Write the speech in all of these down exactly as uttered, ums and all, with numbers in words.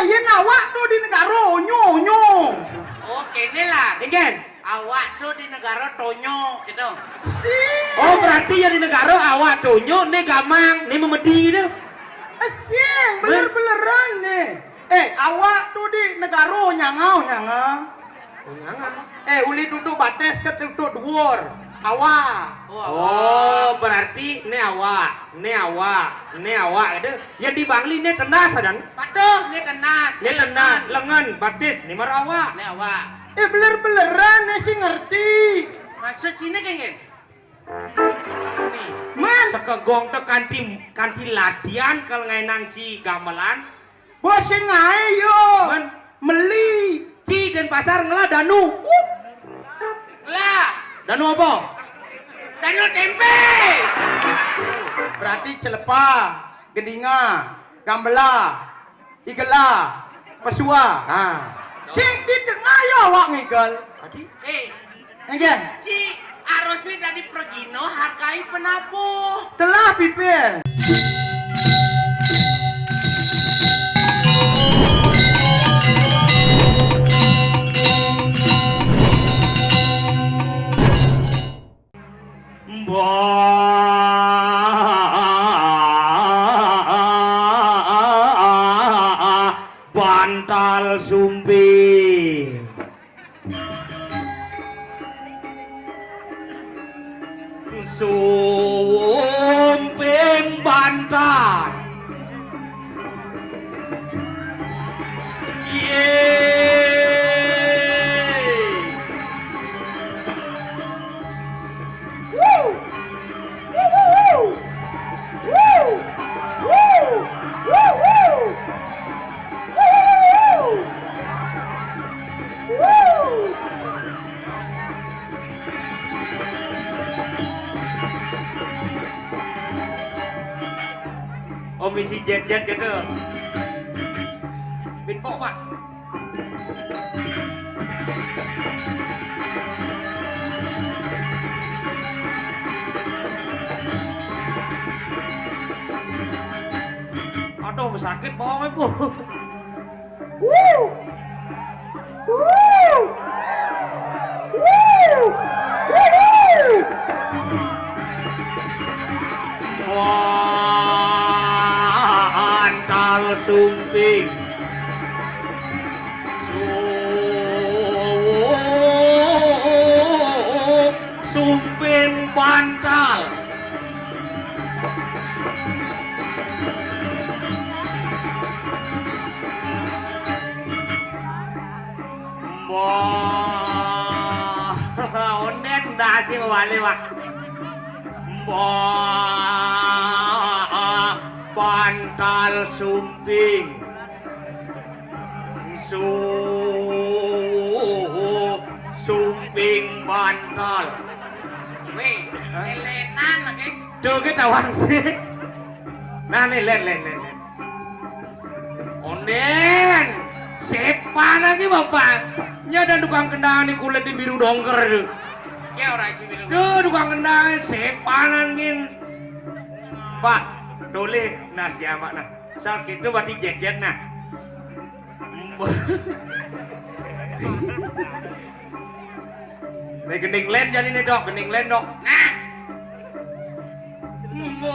Yén awak to di negara onyo, onyo. Oh, kéné lah. Inggih. Awak to di negara tonyo, gitu. Sing. Oh, berarti yén di negara awak tonyo, né gamang, né memedi gitu. Sing, beler-beleran né. Eh, awak to di negara nyanga, nyanga. Oh, nyanga. Eh, uli tutuk batis ka tutuk duur. Awak. Oh, awak. Oh, berarti né awak, né awak, né awak gitu. Yén di Bangli né tendas, Dan. Patuh, né tendas, né tendas, lengan, batis, né mara awak. Né awak. Eh, beler-beleran né sing ngerti. Maksud sini kéngkén? Nih, Man. Sakagong to kanti, kanti latihan kal ngaénang ci gamelan. Bos sing ngaé yo. Man. Meli. Ci Denpasar ngelah danu. Lah. Danu apa? Danu témpé. Berarti celepa, gendinga, gambela, igela, pesua. Nah. Cik di tengah yo awak ngigel. Adi? Eh, Enggak. Ci, harusnya dadi pragina, hargai penabuh. Telah, Pipin. Mbah Bantal Sumping. Sumping Bantal. Yé. Oh, misi jet-jet gitu. Beatbox, Pak. Aduh, sakit bawangnya, Bu. Wuh. Wuh. Wuh. Wuh. Wah, antal sumping. Su-, sumping bantal. Mbah, ondén dasi mawali, Pak. Mbah, bantal sumping. Su-, sumping bantal. Wéh, hah? Lén-lénan, oké? Duh, ki tawang sih. Nah, nih, lén, lén, lén, lén. Ondén, sépanan ki, Bapak. Nya ada tukang kendang nih kulit di biru dongker tuh. Ya, ora aja biru. Tuh, tukang kendang sépanan gin. Pak, tulis nah siapa nah. Sal gitu berarti jet-jet nah. Nih gending lén jadi nih, Dok, gending lén, Dok. Nah. Mbah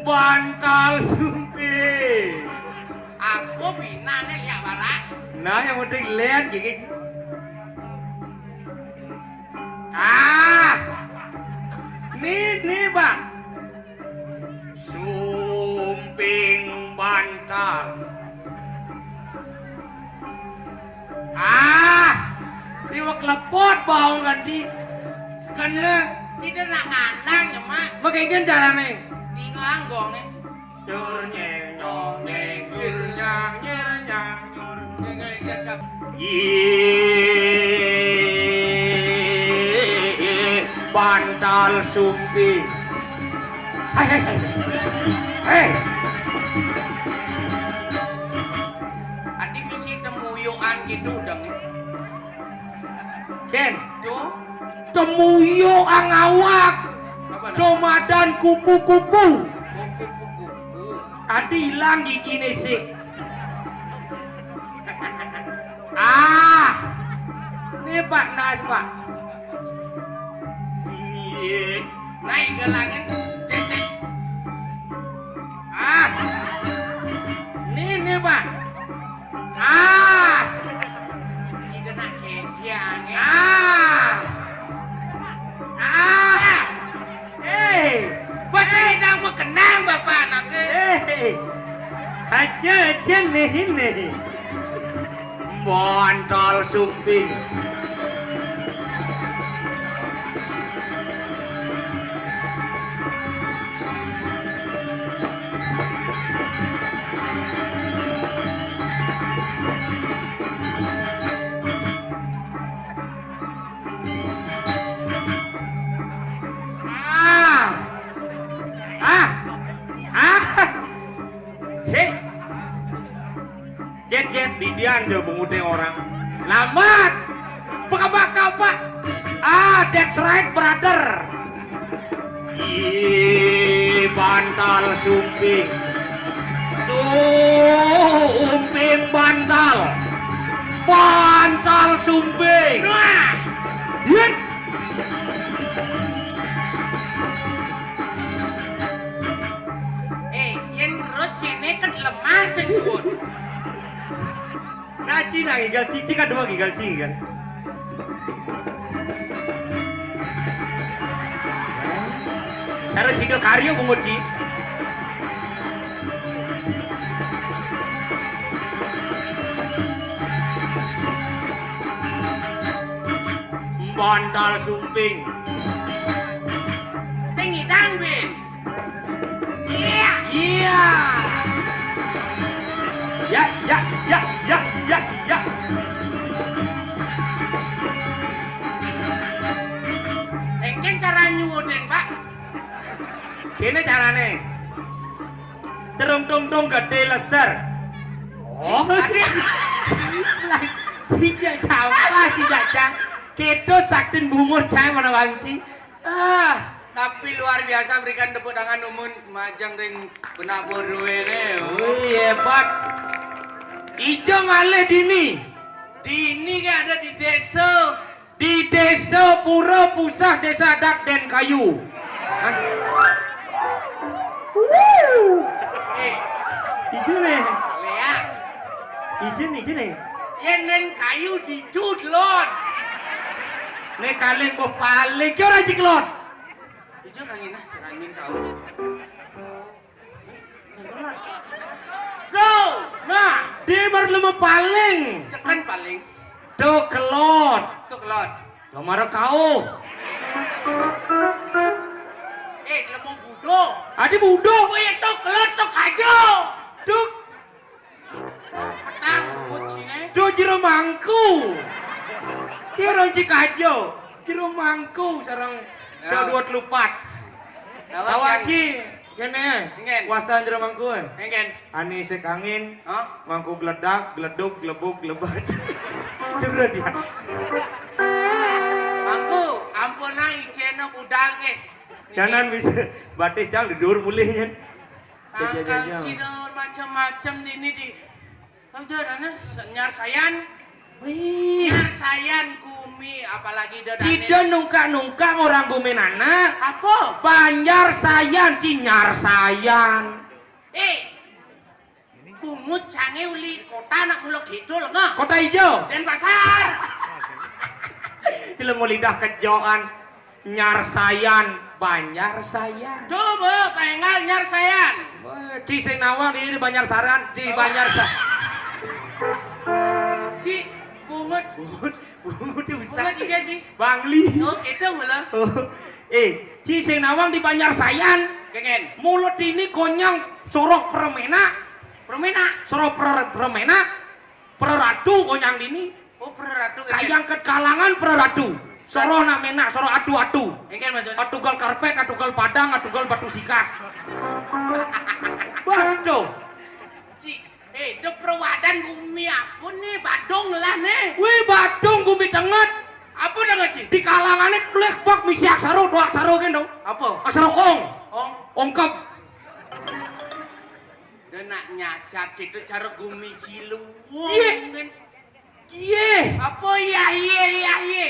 bantal sumping. Aku binane liak barak. Nah, yang penting lén gigi. Ah. Nih, nih, Bang. Sumping bantal. Ah, iwak lepot bau ganti. Kan ya. Sida nak ngandang ya, Mak. Makanya carane. Ningang gonge. Nyur nyeng nyong neng nyur nyang nyur nyang nyur. Ih, bantal sumping. Hei, hei, hei. Hei. Adi misi temuyukan gitu dong. Ken. Tuh. Temuyukan awak. Domadan kupu-kupu. Kupu-kupu. Adi ilang gigine sik. Ah. Ini Pak Nas, Pak. Iya. Naik ke langit, cecek. Ah. Ini, ini, Pak. Ah. Cina nak ketiange. Ah. Ah. Eh. Pas ini nang mau kenang bapak anaknya. Eh. Aja, aja nih ini. Bantal sumping. Ah. Ah. Ah. Hei. Jet, jet, didian je bunguté orang. Lamat. Apa kabar, kabar? Ah, that's right, brother. Ih, bantal sumping. Sumping bantal. Bantal sumping. Wah. Yit. Eh, yen terus kene ket lemah sing suwun. Nah, Ci, nah, gigal, Ci, Ci, kadua gigal, Ci, kan. Cara sida karya bungut, Ci. Bantal sumping. Sing ngidang, Bin. Iya. Iya. Ya, ya, ya, ya, ya, ya. Engken cara nyuwunin, Pak. Kene carane. Terung tung tung gede leser. Oh, tadi. Sijak campah, sijak cang. Kedo saktin bungut cai mana wanci. Ah, tapi luar biasa, berikan tepuk tangan umun semajang ring benak boruene. Wih, hebat. Ijo ngalih dini. Dini kan ada di desa. Di Desa Pura Pusah, Desa Adat Den Kayu. Hah? Eh, Ijo nih. Lea. Ijo nih, ijo nih. Yen nen kayu dicut, Lon. Nek kaleng kok paling ki ora ciklon. Ijo kangin ah, sing kangin kau. Tuh, nah, dia baru lima paling. Seken paling. Tuh kelot. Tuh kelot. Tuh mara kau. Eh, lemu budo. Adi budo. Kowe tuh kelot tuh kajo. Tuh. Petang, kucine. Tuh jero mangku. Kira cik aja. Jero mangku sareng. Ya. Saduat lupat. Tawa Ci, kene. Engen. Kuasa jero mangku. Engen. Ani sekangin. Hah? Mangku geledak, geleduk, gelebuk, gelebat. Coba dia. Mangku, ampun ae icene budal nggih. Jangan bisa batis cang didur mulihnya. Tangkal Cina macam-macam ini di. Apa jalannya? Nyar Sayan. Wih. Nyar Sayan gumi, apalagi do Cida nungkak-nungkak orang gumi nana. Apa? Banjar Sayan, Cinyar Sayan. Eh, bungut cange uli kota nak mulo gitu lenga. Kota hijau. Denpasar. Ilmu lidah kejoan. Nyar Sayan, Banjar Sayan. Coba, pengal Nyar Sayan. Wah, Ci sing nawang di, di Banjar Saran, Ci Banjar Sa-, Ci, bungut. Bungut, bungut itu bisa. Bungut iya, Ci. Bangli. Oh, gitu malah. Oh. Eh, Ci sing nawang di Banjar Sayan. Kengen. Mulut ini konyang sorok permena. Permena. Sorok per-, permena. Pereratu konyang dini. Oh, pereratu kaya. Kayang kekalangan pereratu. Soro nak menak, soro atu-atu. Engken maksudnya. Atugal karpet, atugal padang, atugal batu sikat. Waduh. Ci, eh, do perwadan gumi apa nih? Badung lah nih. Wih, Badung gumi tenget. Apa Di kalangane tulis bak misi aksara, dua aksara kene to. Apa? Aksara ong. Ong. Ongkep. Dene nyajat gitu cara gumi ciluwung. Iye. Kan. Iye. Apa iya, iye, iya, iye?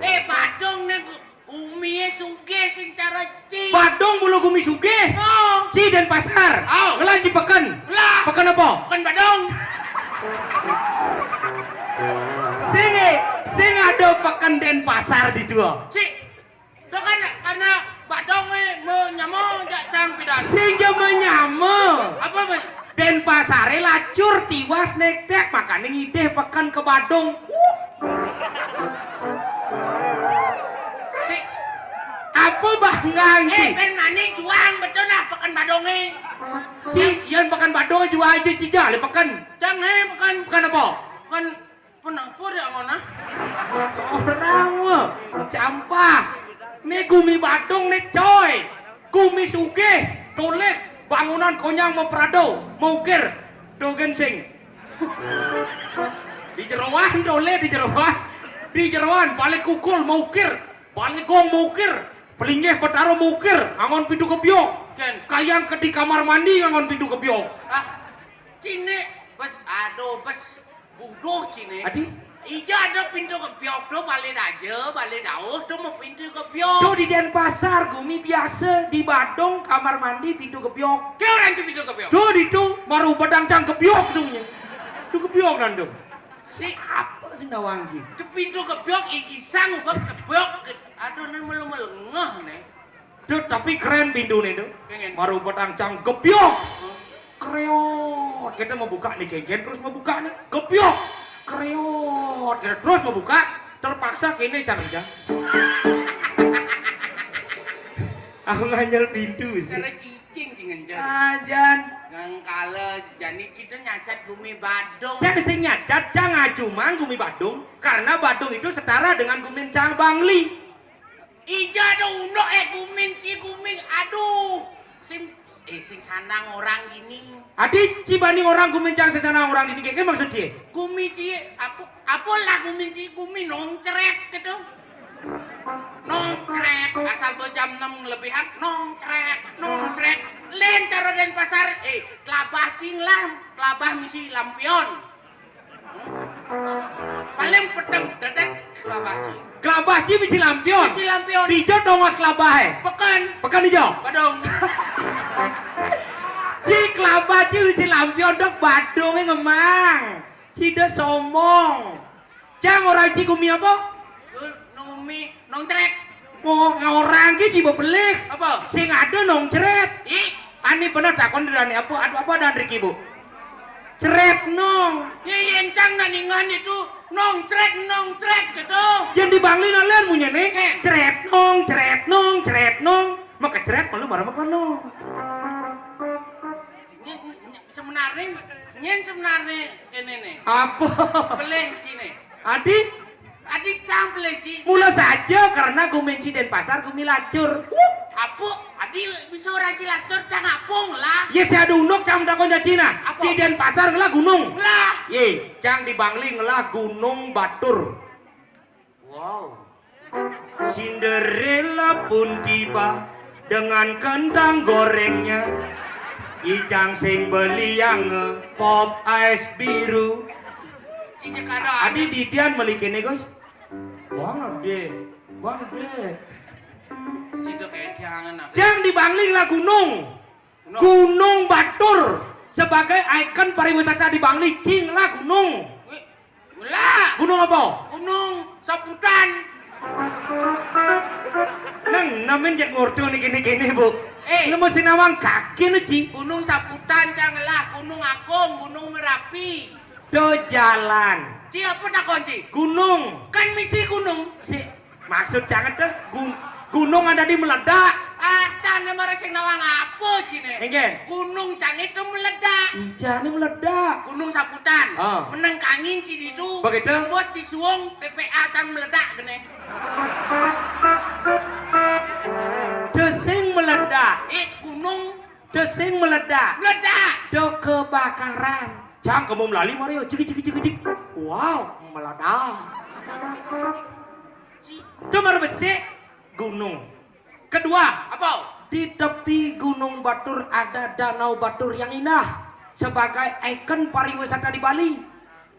Eh, Badung ne gu-, gumie sugih sing cara ci. Badung mula gumi sugih. Oh. Ci Denpasar. Oh. Ngelah ci peken. Lah. Peken apa? Peken Badung. Sing, sing ada peken Denpasar di dua. Ci. Itu kan karena Badung e menyama jak cang pidan. Sing ja menyama. Apa, Mas? Denpasare lacur tiwas nektek, makane ngidih peken ke Badung. Si. Apa banggang, eh, Ci? Ben mani juang betul nah peken Badung e. Ci, yen peken Badung juang aja, Ci, ja, le peken. Cang, eh, peken. Peken apa? Peken Penapa dek ngono? Orang mah campah. Ni gumi Badung ni, coy. Gumi sugih, tulis bangunan konyang maprado, maukir. Dogen sing. Di jeroan, dole di jeroan. Di jeroan, balik kukul maukir, balik gong maukir, pelinggih petara maukir, ngangon pintu kebyok. Ken. Kayang ke di kamar mandi ngangon pintu kebyok. Ah, cine, bes, aduh, bes. Buduh cine. Adi? Ija ada pintu kebyok tu, balik daja, balik dauh tu mau pintu kebyok. Tu di Denpasar, gumi biasa, di Badung, kamar mandi, pintu kebyok. Ke orang tu pintu kebyok? Tu di tu, baru bedang cang kebyok tu nya. Tu kebyok nandu. Si apa sih nawang ki? Tu pintu kebyok, iki sang ubah kebyok. Aduh, ni melu melengah ni. Dut, tapi keren pintu ni tu. Pengen. Baru petang cang gebyok. Kreot. Kita mau buka ni, kengken terus mau buka ni. Gebyok. Kreot. Kita terus mau buka. Terpaksa kene cang cang. Aku nganjel pintu sih. Cara cicing cing nganjel. Ajan. Ngangkala jani cita nyacat gumi Badung. Cang sing nyacat, cang acumang gumi Badung. Karena Badung itu setara dengan gumin cang Bangli. Ija ada unduk, eh, gumin ci gumin. Aduh. Sing, eh, sing sanang orang gini. Adi ci bani orang gumin cang sing sanang orang gini, keke maksud ci? Gumi ci, apa, apa lah gumin ci gumi nongcret gitu. Nongcret, asal tu jam enam lebihan, nongcret, nongcret. Len cara Denpasar, eh, kelabah cing lah, kelabah misi lampion. Paling peteng, dedek kelabah ci. Kelabah ci misi lampion. Misi lampion. Di ijo tongos kelabah, eh? Peken. Peken ijo. Badung. Ci kelabah ci misi lampion dok Badung e ngemang. Ci de sombong. Cang orang ci gumi apa? Numi nongcret. Mo, orang ki jibo pelih. Apa? Sing ada nongcret. Ih. Ani pernah takon dari apa? Aduh, apa dan Riki, Bu? Cret nong. Ya, ya, encang na ningan itu nongcret, nongcret gitu. Yang di Bangli na len munye ne. Eh. Cret nong, cret nong, cret nong. Maka cret malu marah maka nong. Nyen, nyen, sebenarnya, nyen sebenarnya kene ne. Apa? Pelih cine. Adi? Adi cang pelih ci. Mula saja karena gumin ci Denpasar gumi lacur. Apu, adi bisa orang ci lacur cang apung lah. Ya saya ada unduk cang dakon cacina. Apa? Di Denpasar ngelah gunung. Lah. Ye, cang di Bangli ngelah gunung Batur. Wow. Cinderella pun tiba dengan kentang gorengnya. Ijang sing beli yang pop ice biru. Cincin kado. Adi didian meli kene, Gus. Bang Ade, Bang Ade. Cidok kayak jangan apa? Jang di Bangli lah gunung. Gunung. Gunung Batur sebagai ikon pariwisata di Bangli, cing lah gunung. Wih, lah. Gunung apa? Gunung Saputan. Nang namen jak ngorto ni kini-kini, Bu. Eh. Nemu sinawang kaki ni, Ci. Gunung Saputan, cang lah. Gunung Agung, Gunung Merapi. Do jalan. Ci, apa takon, Ci? Gunung. Kan misi gunung. Si Maksud jangan deh, gun-, gunung ada di meledak. Ada nih marah sing nawang apa cine? Enggen. Gunung cang itu meledak. Ijane meledak. Gunung Saputan. Ah. Meneng kangin ci ditu. Begitu. Bos di suwung T P A cang meledak gene. Desing meledak. Eh, gunung. Desing meledak. Meledak. Do kebakaran. Cang kamu melali Mario. Cik, cik, cik, cik. Wow, meledak. Cuma besik gunung. Kedua, apa? Di tepi Gunung Batur ada Danau Batur yang indah sebagai ikon pariwisata di Bali.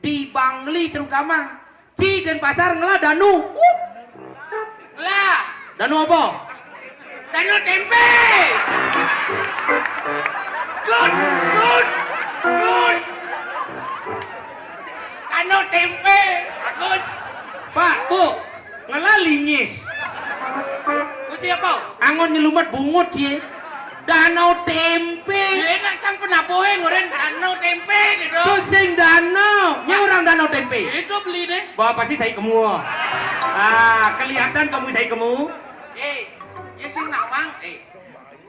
Di Bangli terutama. Ci Denpasar ngelah danu. Lah, danu apa? Danu tempe. Good, good, good. Danu tempe, bagus. Pak, Bu, ngelah lingis. Ku siapa? Angon nyelumat bungut ye. Danau tempe. Ye, nak cang penapohe ngoren danau tempe gitu. Tuh sing danau. Nya orang danau tempe. Itu beli deh. Bapak sih saya kemu. Ah, kelihatan kamu saya kemu. Eh, ya sing nawang, eh.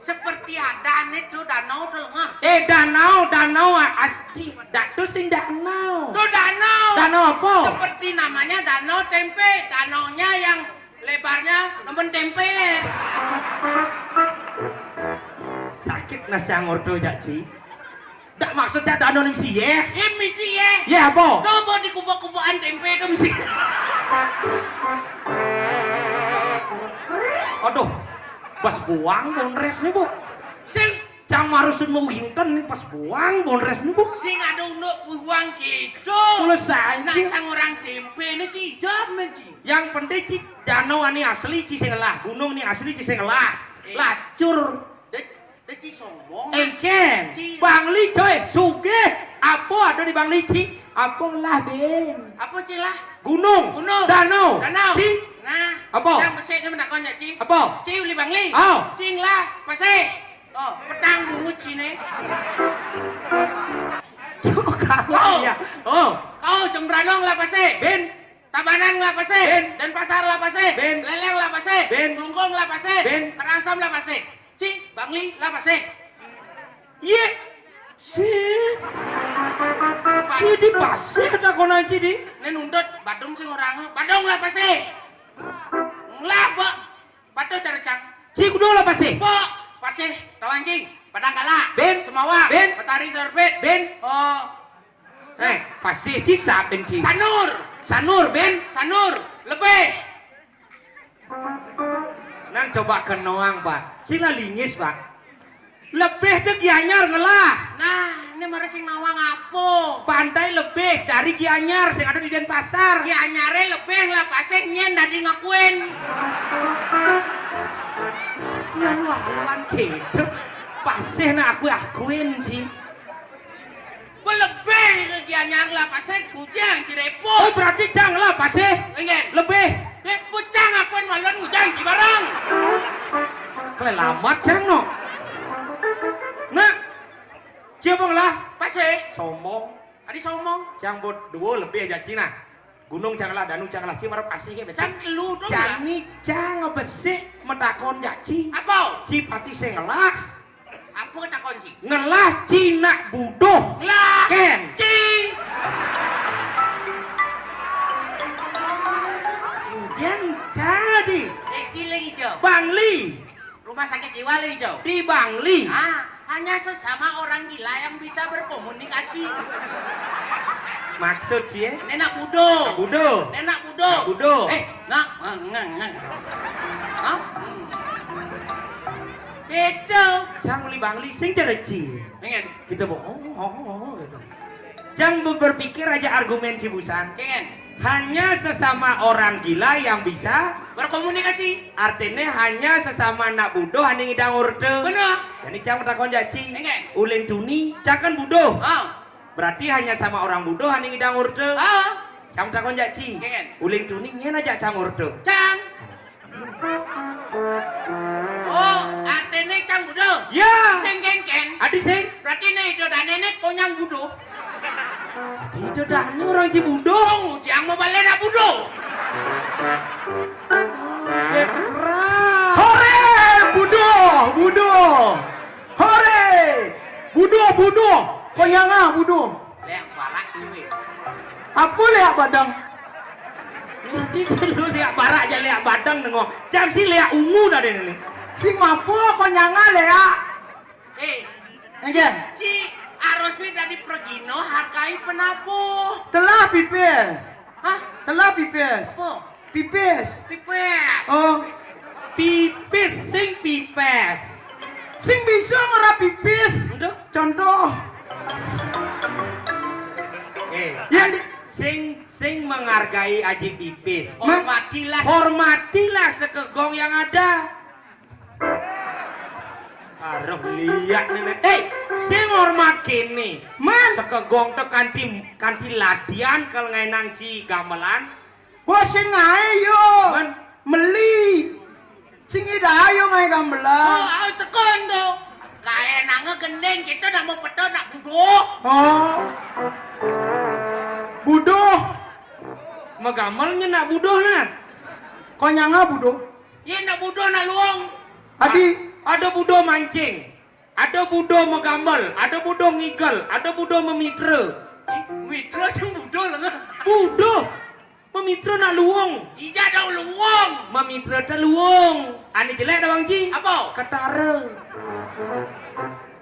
Seperti ada nih tuh danau tuh, ngah. Eh, danau, danau, ah, asci, dak tuh sing danau. Tuh danau. Danau apa? Seperti namanya danau tempe, danaunya yang lebarnya nemen tempe. Sakit nasi angor tuh, Cak Ci. Dak maksud cak danau nih misi ye. Ye misi ye. Ye apa? Tuh mau di kubuk-kubukan tempe tuh misi. Aduh, pas buang bondres nih, Bu. Sing cang marusun mau winten nih pas buang bondres nih, Bu. Sing ada unduk buang gitu. Selesai. Nak cang orang tempe nih ci jam nih ci. Yang penting ci danau ani asli ci sing ngelah, gunung ni asli ci sing ngelah. Eh. Lacur. Deci sombong. Engken. Bangli coy, sugih. Apa ada di Bangli ci? Apa lah, Ben? Apa ci lah? Gunung. Gunung. Danau. Danau. Ci. Nah. Apa? Yang besik ni menakon ya ci. Apa? Ci uli Bangli. Oh. Cing lah pasih. Oh, petang bungut ci ni. Cuk, kamu oh. Iya. Oh. Kau Jemberanong lah pasih. Ben. Tabanan lah pasih. Ben. Denpasar lah pasih. Ben. Leleng lah pasih. Ben. Klungkung lah pasih. Ben. Karangsam lah pasih. Ci, Bangli lah pasih. Ye. Ci. Ci di pasih takonan ci di. Nen undut Badung sing orang. Badung lah pasih. Lah, Bok. Patuh caracang. Ci kudu lah pasih. Bok, pasih. Tawancing. Padang Kala. Ben. Semawa. Ben. Matahari Sorbet. Ben. Oh. Eh, pasih ci saben ci. Sanur. Sanur, Ben. Sanur. Lebih. Nang coba kenoang, Pak. Sila lingis, Pak. Lebih tu Gianyar ngelah. Nah, ini mara sing nawang apa? Pantai lebih dari Gianyar sing ada di Denpasar. Gianyare lebih lah pasih nyen dadi ngakuin. Iya lu haluan gitu. Pasih nak aku akuin sih. Belebih ke Gianyar lah pasih kujang Cirepo. Oh, berarti cang lah pasih. Enggak. Lebih. Eh, pucang akuin malon ngujang Cibarang. Kelelamat cang no. Nah, siapa ngelah? Pasih. Sombong. Adi sombong. Cang bot dua lebih aja Cina. Gunung cang ngelah, danu cang ngelah, ci marep asih ya besik. Cang telu dong lah. Jani cang besik metakon jak ci. Apa? Ci pasti sing ngelah. Apa takon ci? Ngelah ci nak buduh. Lah. Ken. Ci. Kemudian jadi. Eh, ci lagi jo. Bangli. Rumah sakit jiwa lagi jo. Di Bangli. Ah, hanya sesama orang gila yang bisa berkomunikasi. Maksud ci ye? Nenek budo. Budo. Nenek budo. Budo. Eh, nak, ngang, ngang, ngang. Hah? Beda. Cang uli Bangli sing cereci. Pengen. Kita bohong, oh, oh, oh, gitu. Cang be-, berpikir aja argumen ci busan. Pengen. Hanya sesama orang gila yang bisa berkomunikasi. Artinya hanya sesama anak budo hanya ngidang orte. Benar. Jadi cang takon jak ci. Pengen. Uling tuni, cang kan budo. Ah. Berarti hanya sama orang budo hanya ngidang orte. Ah. Cang takon jak ci. Pengen. Uling tuni nyen aja cang orte. Cang. Oh, artine cang budo. Ya. Sing kenken. Adi sing. Berarti ne ido dane ne konyang budo. Adi ido dane orang ci budo. Oh, ngudiang mau balik nak budo. Ekstra. Hore, budo, budo. Hore. Budo, budo. Konyang ah, budo. Leak barak sih, weh. Apa leak badang? Ngerti lu leak barak aja leak badang nengok. Cang si leak ungu dah deh ni. Sing apa konyang ah leak? Eh, enggak. Ci, harusnya dari pergino hargai penabuh. Telah pipis. Hah? Telah pipis. Apa? Pipis. Pipis. Oh. Pipis, sing pipis. Sing bisa ora pipis. Udah. Contoh. Eh, yang di- sing sing menghargai aji pipis. Hormatilah. Hormatilah sekegong yang ada. Aduh, lihat nih, nih. Eh, sing hormat kene. Man. Sekegong tuh kanti kanti latihan kalau ngainang ci gamelan. Wah, sing ae yo. Man. Meli. Sing ida ayo ngae gamelan. Oh, ayo sekon to. Kae nang gending kita nak mau peto nak buduh. Oh. Buduh. Magamelnya nak buduh nah. Konyanga buduh. Ye nak buduh nak luong. Adi. Ada buduh mancing. Ada buduh megamel, ada buduh ngigel, ada buduh memitra. Ih, mitra sing buduh lenga. Buduh. Memitra nak luong. Ija ada luong. Memitra te luong. Ane jelek dah Bang Ji. Apa? Ketara.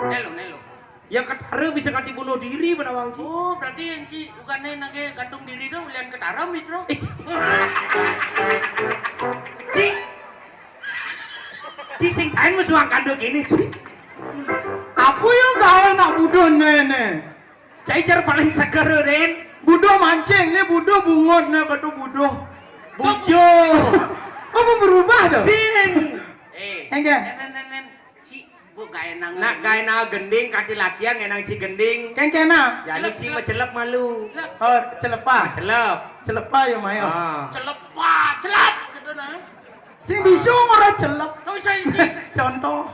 Nelo, nelo. Yang ketara bisa kanti bunuh diri pada Bang Ji. Oh, berarti yang ci bukannya nage gantung diri tu, lian ketara mitra. Eh, Ci. Ci. Ci sing kain mesuang kanduk ini, Ci. Apa yang gawe nak buduh nene? Cai jar paling seger, Den. Buduh mancing, ni buduh bungut, ni kata buduh. Bujo. Apa berubah tu? Sing. Eh, Enggak. Nen, nen, nen, nen. Ci, bu gae nang. Nak gae nang gending, kati latihan, gae nang ci gending. Kengkena. Jadi ci macelep malu. Celep. Oh, celepa. Macelep. Celepa ya, Mayo. Ah. Celepa, celep. Gitu nah. Sing bisa ora celep. Tuh, saya ci. Contoh.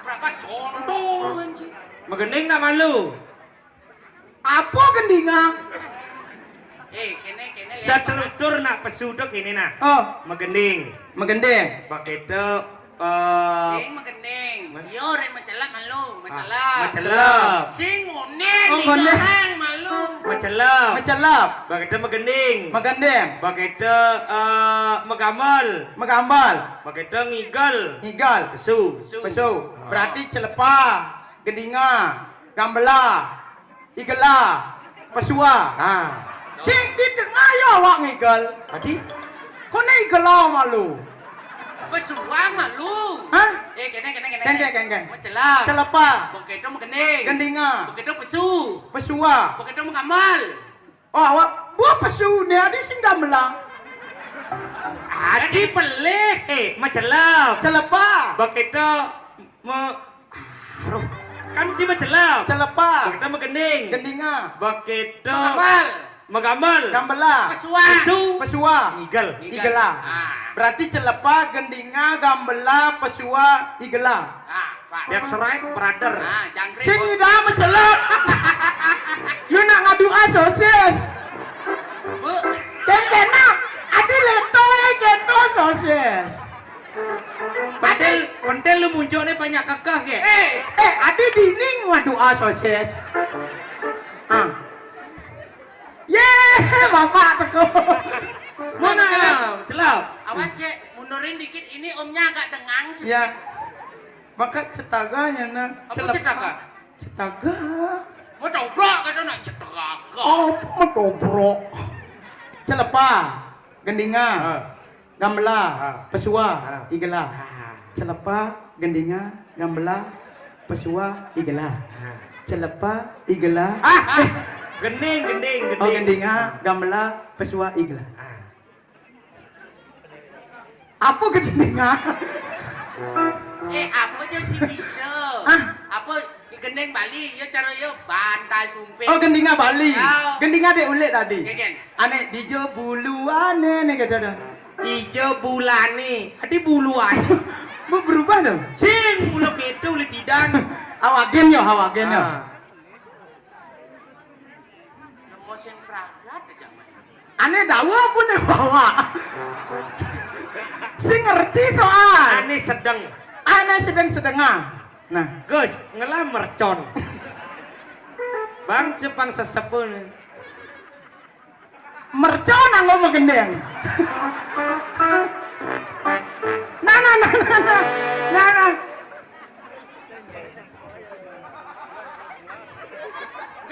Berapa contoh, kan, ci? Megending nak malu. Apa gendinga? Eh, kene, kene, le, Struktur nak pesuduk ini nah. Oh. Megending. Megending. Bakete, eh, Sing megending. Men- Yo, rek mencelak malu, Ah, mencelak. Mencelak. Sing ngonen Oh, di ngonen. Gang malu. Mencelak. Mencelak. Bakete megending. Megending. Bakete, eh, megamel. Megamel. Bakete ngigel. Ngigel. Pesu. Pesu. Pesu. Ah. Berarti celepa, gendinga, gambela. Igela, pesua. Ha. Sing di tengah ya awak ngigel. Adi? Kone igela malu. Pesua malu. Hah? Eh, kene, kene, kene. Kene, kene, kene. Mau celak. Celepa. Bokito mau gending. Gendinga. Bokito pesu. Pesua. Bokito mau gamal. Oh, awak buah pesu ni adi sing gamelang. Adi pelih, eh, macelep. Celepa. Bokito me Aduh, kan ci macelep. Celepa. Bakete megending. Gendinga. Bakete megamel. Megamel. Gambela. Pesua. Pesu. Pesua. Ngigel. Ngigel. Igela. Ah. Berarti celepa, gendinga, gambela, pesua, igela. Ah, pas. That's right, brother. Ah, jangkrik. Sing ida macelep. Lu nak ngadu sosis. Bu. Dan kena. Adi leto, eh, geto sosis. Pentil, pentil lu muncuknya banyak kekeh, ge? Eh, eh, adi dining waduh ah sosis. Ah. Ye, bapak teko. Mana Celap. Celap? Awas, ge, mundurin dikit. Ini omnya agak dengang sedikit. Ya. Maka cetaganya, nah. Apa cetaga? Cetaga. Mau dobrak kata nak cetaga. Oh, mau dobrak. Celepa, gendinga. Ah. Gambela, ah, pesua, ah, igela. Ah. Celepa, gendinga, gambela, pesua, igela. Ah. Celepa, igela. Ah, eh. Gending, gending, gending. Oh, gendinga, gambela, pesua, igela. Ah. Apa gendinga? Eh, apa je ci bisa? Ah. Apa gending Bali? Ya cara ya bantal sumpit. Oh, gendinga Bali. Oh. Gendinga dek ulik tadi. Gen, gen. Ane dijo bulu ane ne kata dah. Ijo bulane, adi buluane. Mau berubah dong. Sing, ulo keto, ulo pidan. Awagen yo, awagen yo. Ah. Nemu sing pragat aja, Mas. Ane dawa pun ne bawa. Sing ngerti soal. Ane sedeng. Ane sedeng-sedengah. Nah. Gus, ngelah mercon. Bang cepang sesepuh nih. Mercon anggo megendeng. Nah, nah, nah, nah, nah. Nah, nah.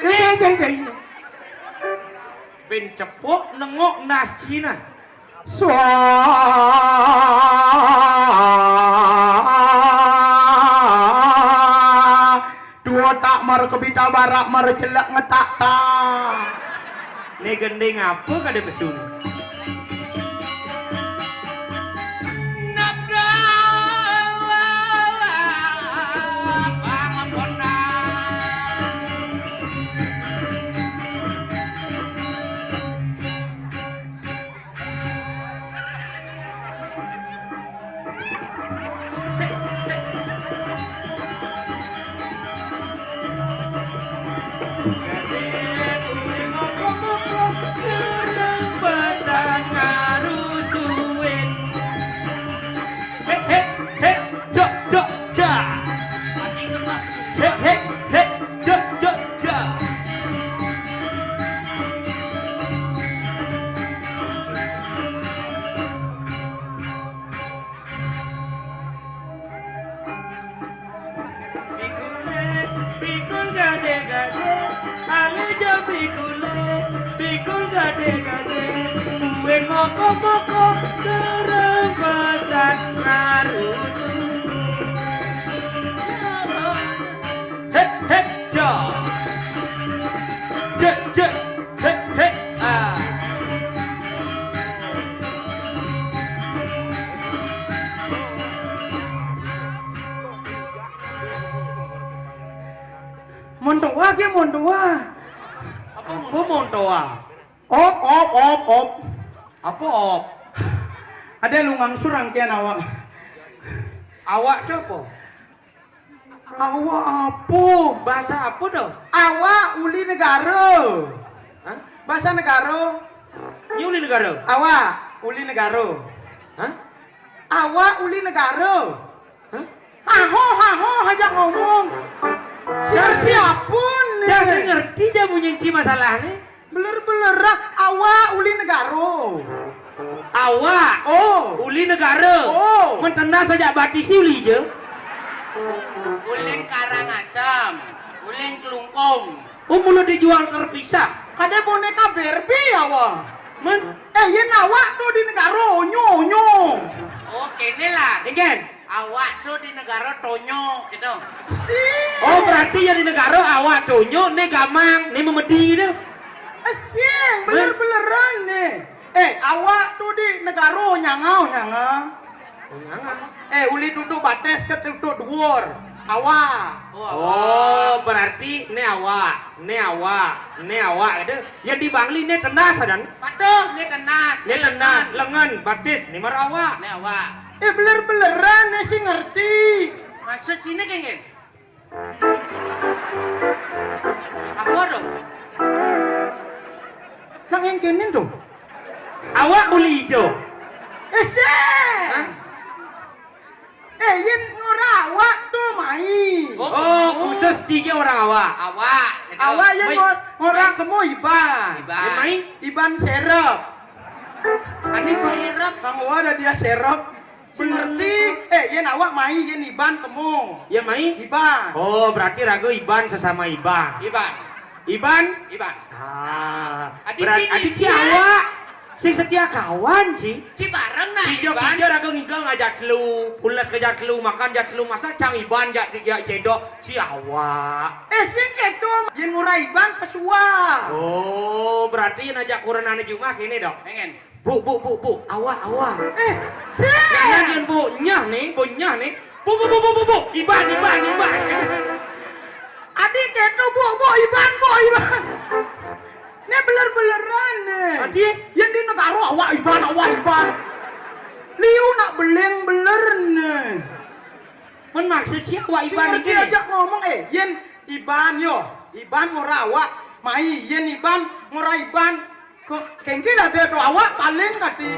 Eh, ceng, ceng. Ben cepok nengok nas Cina. Suah. Dua tak mara kebita barak mara celak ngetak tak. Né gending apa kadé pesu né? Hek, hek, hek, jok, jok, ja. Hek, hek, hek, jok, jok, ja. Pikul, pikul gadé-gadé, alé ja pikulé, pikul gadé-gadé, kué moko-moko, kereng pesan ngarusu. Hek, hek, ja. Jek, jek, hek, hek, ah. Montoa gé montoa. Apa montoa? Op, op, op, op. Apa op? Ada lu ngangsur rangkaian awak. Awak tu apa? Awak apa? Bahasa apa tu? Awak uli negara. Hah? Bahasa negara. Ini uli negara? Awak uli negara. Hah? Awak uli negara. Hah? Haho, haho, aja ngomong. Siapa nih? Saya ngerti ja bunyi ci masalah nih. Beler-beler ah, awak uli negara. Awak. Oh. Uli negara. Oh. Mentenas aja batisi uli je. Uling Karangasem, uling Kelungkung. Oh, mula dijual terpisah. Kadé boneka Barbie awak. Men? Eh, yén awak tu di negara onyo-onyo. Oh, kéné lah. Ingin. Awak tu di negara Tonyo gitu. Si. Oh, berarti ya di negara awak Tonyo, né gamang, né memedi gitu. Sing, beler-beleran né. Eh, awak tu di negara nyangau nyanga. Oh, nyanga. Eh, uli tutuk batis ke tutuk duur. Awak. Oh, berarti né awak, né awak, né awak gitu. Ya di Bangli né tenas dan. Patuh, né tenas, né lengan, lengan, batis, né mara awak. Né awak. Eh, beler-beleran né sing ngerti. Maksud sini kéngkén? Apa tu? Nak yang kéné tu. Awak uli ijo. Eh, sih. Hah? Eh, yén ngora awak tu mai. Oh, khusus tiga orang awak. Awak. Awak yén ngora kemu Iban. Iban. Yén mai? Iban serep. Ani serep. Kang Wa ada dia serep. Sing ngerti, eh, yén awak mai, yén Iban kemu. Yén mai? Iban. Oh, berarti raga Iban sesama Iban. Iban. Iban? Iban. Ah, adi berarti ci, adi ci awak. Sing setia kawan, ci. Ci bareng nah, Iban. Pija raga ngiga ngajak telu, pules ngajak telu, makan jak telu, masa cang Iban jak, jak cedok, ci awak. Eh, sing kéto, yén ngora Iban pesuah. Oh, berarti yén ajak kurenané jumah kéné, Dok? Pengen. Bu, bu, bu, bu, awak, awak. Eh, sih. Jangan yang bu nyah nih, bu nyah nih. Bu, bu, bu, bu, bu, bu. Iban, Iban, Iban. Adi kéto bu, bu, Iban, bu, Iban. Né beler-beleran né. Adi? Yén di negara awak Iban, awak Iban. Liu nak beléng beler né. Men maksud sia awak Iban iki? Sing ngerti aja ngomong, eh, yén Iban yo, Iban ngora awak, mai yén Iban ngora Iban, kéngkén ada tu awak paling kati.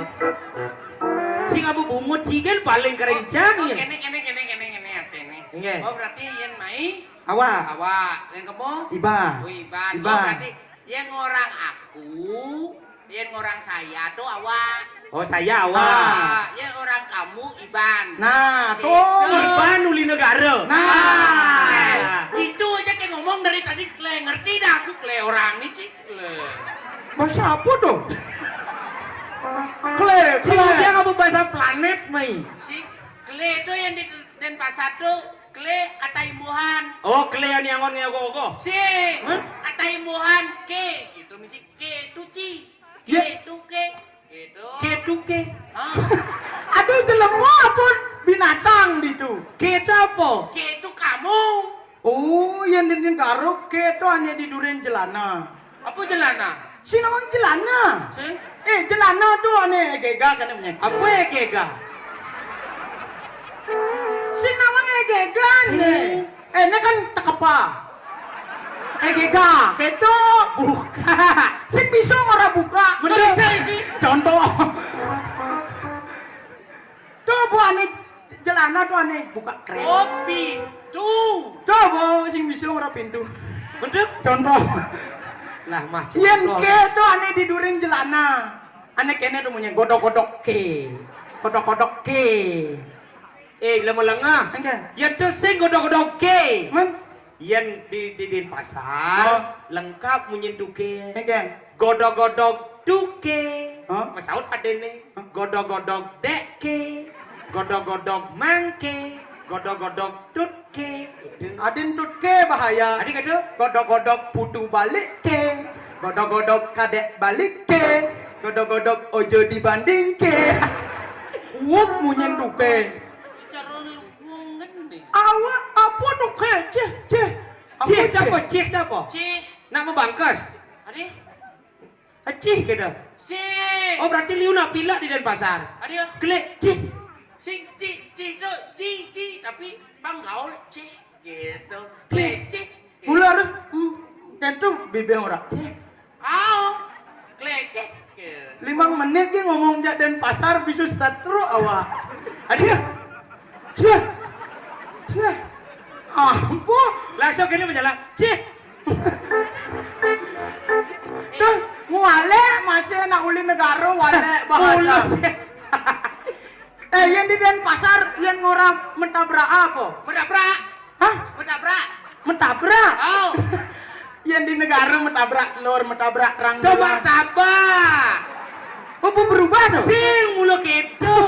Sing abu bungut cigen paling kerencang. Oh, ya. Kéné, kéné, kéné, kéné, kéné, artiné. Nggih. Oh, berarti yén mai awak. Awak, yang kemu? Iban. Oh, Iban. Oh, Iban. Berarti yang orang aku, yang orang saya tu awak. Oh, saya awak. Ah, yang orang kamu Iban. Nah, gitu. Tuh. Iban uli negara. Nah. Eh, gitu aja kayak ngomong dari tadi, kle ngerti dah aku, kle orang nih, Cik. Kle. Bahasa apa tuh? Kle, Mai. Si klé to yang di Denpasar to, klé kata imbuhan. Oh, klé yang angon ngé ogoh-ogoh. Si Hah? Kata imbuhan ké, gitu misi ké tuci. Ya. Ké tuké. Gitu. Ké tuké. Ah. Ada jelema apa binatang ditu? Ké to apa? Ké to kamu. Oh, yang di negara ké to ané di duren jelana. Apa jelana? Sing nawang jelana. Sing? Eh, jelana to ané égéga kan punya. Apa égéga? Sing nawang égéga né. Hmm. Eh, ini kan tekepa. Égéga, gitu. Buka. Sing bisa ora buka. Bener. Bisa sih. Contoh. Coba ané jelana to ané buka kereta. Oh, pintu. Coba sing bisa ora pintu. Bener. Contoh. Lah mah yén contoh. Ké to ané di duren jelana. Ané kéné to munyi godok-godok ké. Godok-godok ké. Eh, lama lengah. Enggak. Ya to sing godok-godok ké. Men? Yén di, di Denpasar, oh, lengkap munyin tuké. Enggak. Godog-godog tuké. Hah? Masaut adéné. Hah? Godog-godog déké. Godog-godog mangké. Godog-godog tutké. Adén tutké bahaya. Adén kata? Godog-godog putu baliké. Godog-godog kadék baliké. Godog-godog ojo dibandingké. Uwuk munyin tuké. Cara luwung kan nih. Awak apa tuké? Cih, cih. Apa cih? Cih apa? Cih apa? Cih. Nak mabangkes. Adéh. Cih gitu. Sing. Oh, berarti liu nak pilek di Denpasar. Adéh. Klik cih. Sing cih, cih tu, cih, cih, tapi panggaul cih gitu. Klik cih. Mula harus, mm, gitu bibir orang. Cih. Au. Klecek. Limang menit dia ngomong jak Denpasar bisa setruk awak. Adéh. Cih. Cih. Apa? Langsung gini berjalan. Cih. Tuh, ngualek masih nak uli negara walek bahasa. Mulus. Eh, yang di Denpasar, yang ngora mentabrak apa? Menabrak. Hah? Menabrak. Mentabrak? Oh. Yang di negara mentabrak telur, mentabrak terang. Coba bulan. Tabak. Oh, berubah dong? Sing mulu gitu.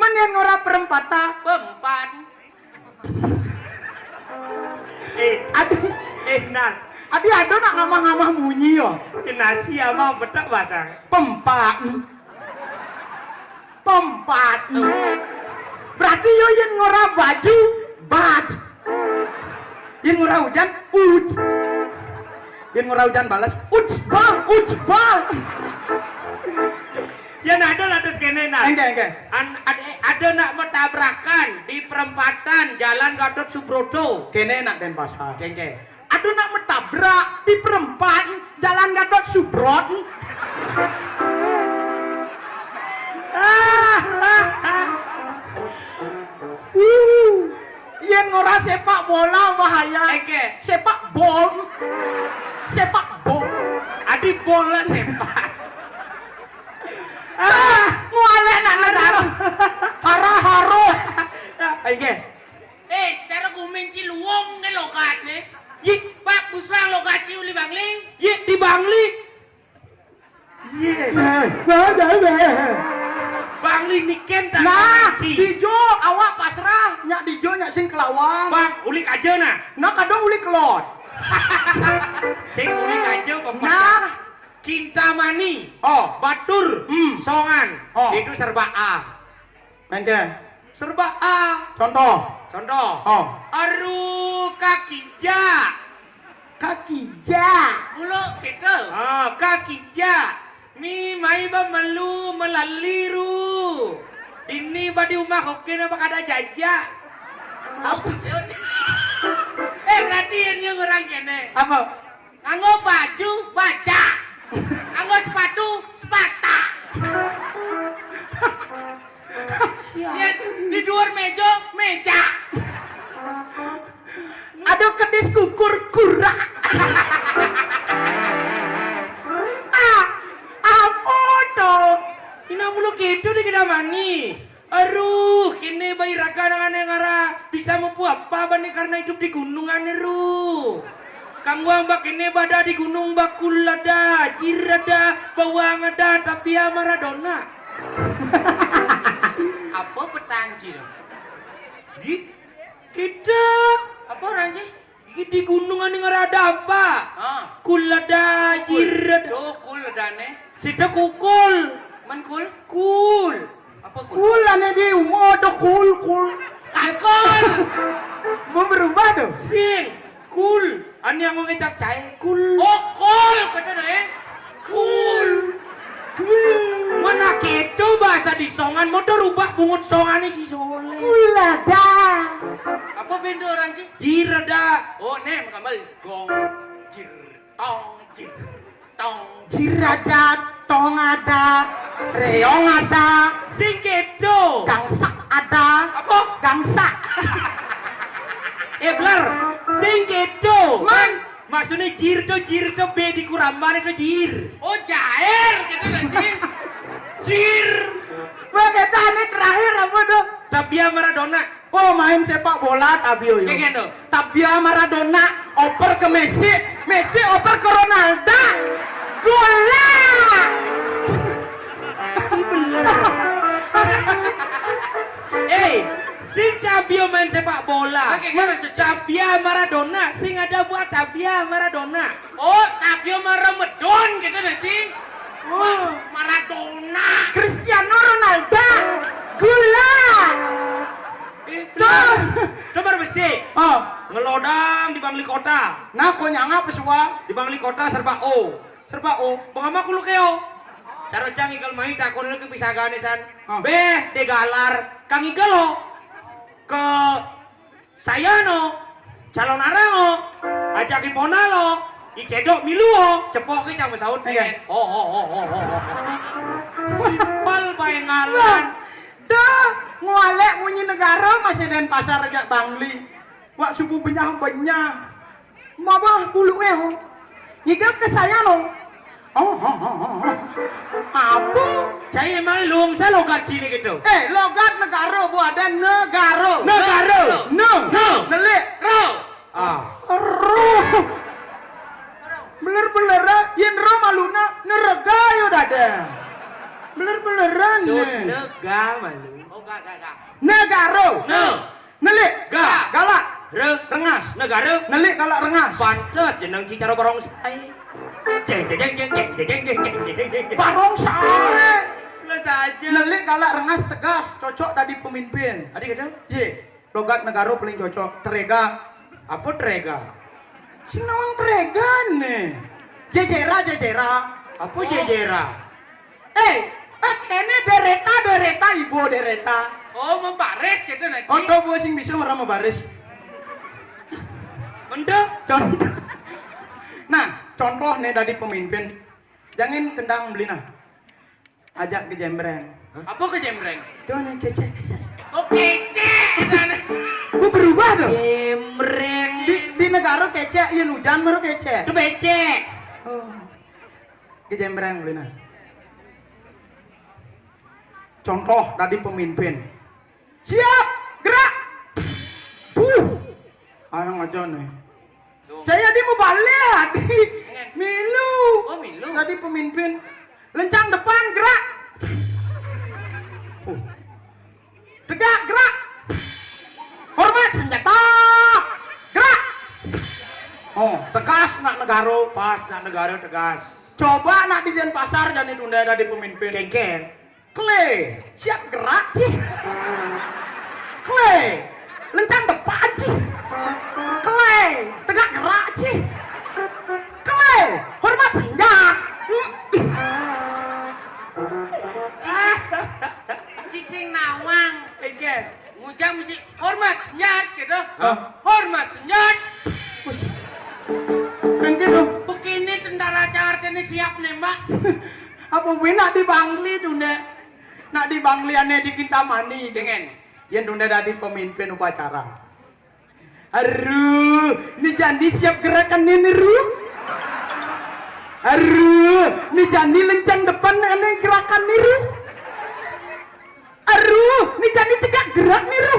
Men yang ngora perempatan? Pempan. Eh, adi, eh, nah. Adi ada nak ngamah-ngamah munyi yo. Kenasi ama betak basang. Pempat. Pempat. Berarti yo yén ngora baju, baj. Yén ngora hujan, uj. Yén ngora hujan balas, uj bal, uj bal. Yén ada lah terus kéné nah. Enggak, enggak. An, ada, ada nak metabrakan di perempatan Jalan Gatot Subroto. Kéné nak Denpasar. Kéné. Aduh, nak metabrak di perempatan Jalan Gatot Subrot. Wuh. Yén ngora sepak bola bahaya. Oke. Sepak bol. Sepak bol. Adi bola sepak. Ah, ngualek nak negara. Hara-haro. Oke. Eh, cara gumin Ciluwung ke logat nih. Yik. Pak, busang logat Ci uli Bangli. Yik, di Bangli. Yé. Eh, eh, eh, eh. Bangli niken tak. Nah, Ci. Dijo, awak pasrah, nyak dijo, nyak sing kelawang. Bang, ulik aja nah. Nah, kadang ulik kelot. Sing ulik aja kok. Nah. Kintamani. Oh. Batur. Hmm. Songan. Oh. Itu serba A. Mengke. Serba A. Contoh. Contoh. Oh. Aru kaki ja. Kaki ja. Mulu gitu. Ah, kaki ja. Mi mai ba melu melaliru. Dini ba di umah oke napa kada jaja. Apa? Eh, berarti ini orang kene. Apa? Nganggo baju, baja. Nganggo sepatu, sepata. Ya, di luar meja, meja. Aduh, kedis kukur, kura. Ah, apa to? Ina mulu gitu di kedamani. Aduh, kene bai raga nang ane ngara bisa mampu apa bani karena hidup di gunung ane ru. Kangguang bak kene bada di gunung bakul ada, jir ada, bawang ada, tapi ya Maradona. Ranci to. Ih, kita. Apa ranci? Iki di gunung ane ngarada apa? Ah. Kul ada, jir ada. Tuh, kul adane. Sida kukul. Men kul? Kul. Apa kul? Kul ane di umo ada kul, kul. Kakul. Mau berubah tuh? Sing. Kul. Ane yang mau ngecap cae. Kul. Oh, kul katane. Kul. Kul. Mana keto bahasa di songan, mau tuh rubah bungut songane si Soleh. Kul ada. Apa bendo ranci? Jir ada. Oh, ne makambal gong. Jir, tong, jir, tong. Jir ada, tong ada, reong ada. Sing kedo. Gangsak ada. Apa? Gangsak. Eh, Blar, sing kedo. Man. Maksudnya jir to, jir to, be di kurambane to jir. Oh, jair, gitu lah, Ci. Jir. Wah, kita ini terakhir apa tuh? Tabia Maradona. Oh, main sepak bola, Tabio, yo. Kayak gitu. Tabia Maradona, oper ke Messi, Messi oper ke Ronaldo. Gol. Bener. Eh, sing Tabio main sepak bola. Oke, gimana sih? Tabia Maradona, sing ada buat Tabia Maradona. Oh, Tabio Maramedon gitu nah, Ci. Oh. Maradona. Cristiano Ronaldo. Gula. Itu. Coba besi. Oh. Ngelodang di Bangli Kota. Nah, kok nyangap pesua? Di Bangli Kota serba O. Serba O. Bang ama kulo keo. Cara cang igal mai takon ke pisagane san. Oh. Beh, degalar. Kang igal lo. Ke saya no, calon arang no, ajak ipona lo, icedok milu o, cepok ke cang besaut. Iya. Oh, oh, oh, oh, oh, oh. Simpel bae ngalan. Dah, ngualek munyi negara masih Denpasar rejak Bangli. Wak subuh benyah-benyah. Mabah kulu eh. Ngigal ke saya lo. Oh, oh, oh, oh, oh. Apa? Cai emang luwung sa logat sini gitu. Eh, logat negara bu ada negara. Negara. No. No. Nelik. Ro. Ah. Ro. Beler-beler, yen ro maluna nerega yo dada. Beler-beleran. Sud nega malu. Oh, gak, gak, gak. Negara. No. Nelik. Ga. Galak. Re. Rengas. Negara. Nelik, galak, rengas. Pantes jeneng Cicaro Barongsai. Jeng, jeng, jeng, jeng, jeng, jeng, jeng, jeng, jeng, jeng, jeng. Barongsai. Lah saja. Nelik, galak, rengas, tegas, cocok dadi pemimpin. Adi kata? Ye. Logat negara paling cocok. Terega. Apa terega? Sing nawang terega ne. Jejera, jejera. Apa jejera? Eh, eh, kene dereta, dereta, ibu dereta. Oh, membaris gitu nah, Ci. Oto bu sing bisa ora membaris. Mendek. Contoh. Nah, contoh nih dari pemimpin. Jangan kendang beli nah. Ajak ke jembreng. Apa ke jembreng? Tuh nih kecek, kecek. Oh, kecek. Gua berubah tuh. Jembreng. Di, di negara kecek, ya hujan baru kecek. Itu becek. Oh. Ke jembreng beli nah. Contoh tadi pemimpin. Siap, gerak. Buh. Ayang aja nih. Saya di mau balik, di milu. Oh, milu. Tadi pemimpin. Lencang depan, gerak. Uh. Tegak, gerak. Hormat senjata. Gerak. Oh, tegas nak negara. Pas nak negara tegas. Coba nak di Denpasar jadi tunda tadi pemimpin. Kengken. Kle, siap gerak, Ci. Kle, lencang depan, Ci. Kle, tegak gerak, Ci. Kle, hormat senjat. Ci sing nawang. Oke. Ngujang mesti hormat senjat gitu. Hah? Hormat senjat. Mungkin dong. Begini tentara Jakarta ini siap nembak. Apa gue nak di Bangli tuh, Nek? Nak di Bangli ane di Kintamani. Pengen. Yang tunda tadi pemimpin upacara. Aduh, ini jandi siap gerakan ini, Ru. Aduh, ini jandi lencang depan ane gerakan nih, Ru. Aduh, ini jandi tegak gerak nih, Ru.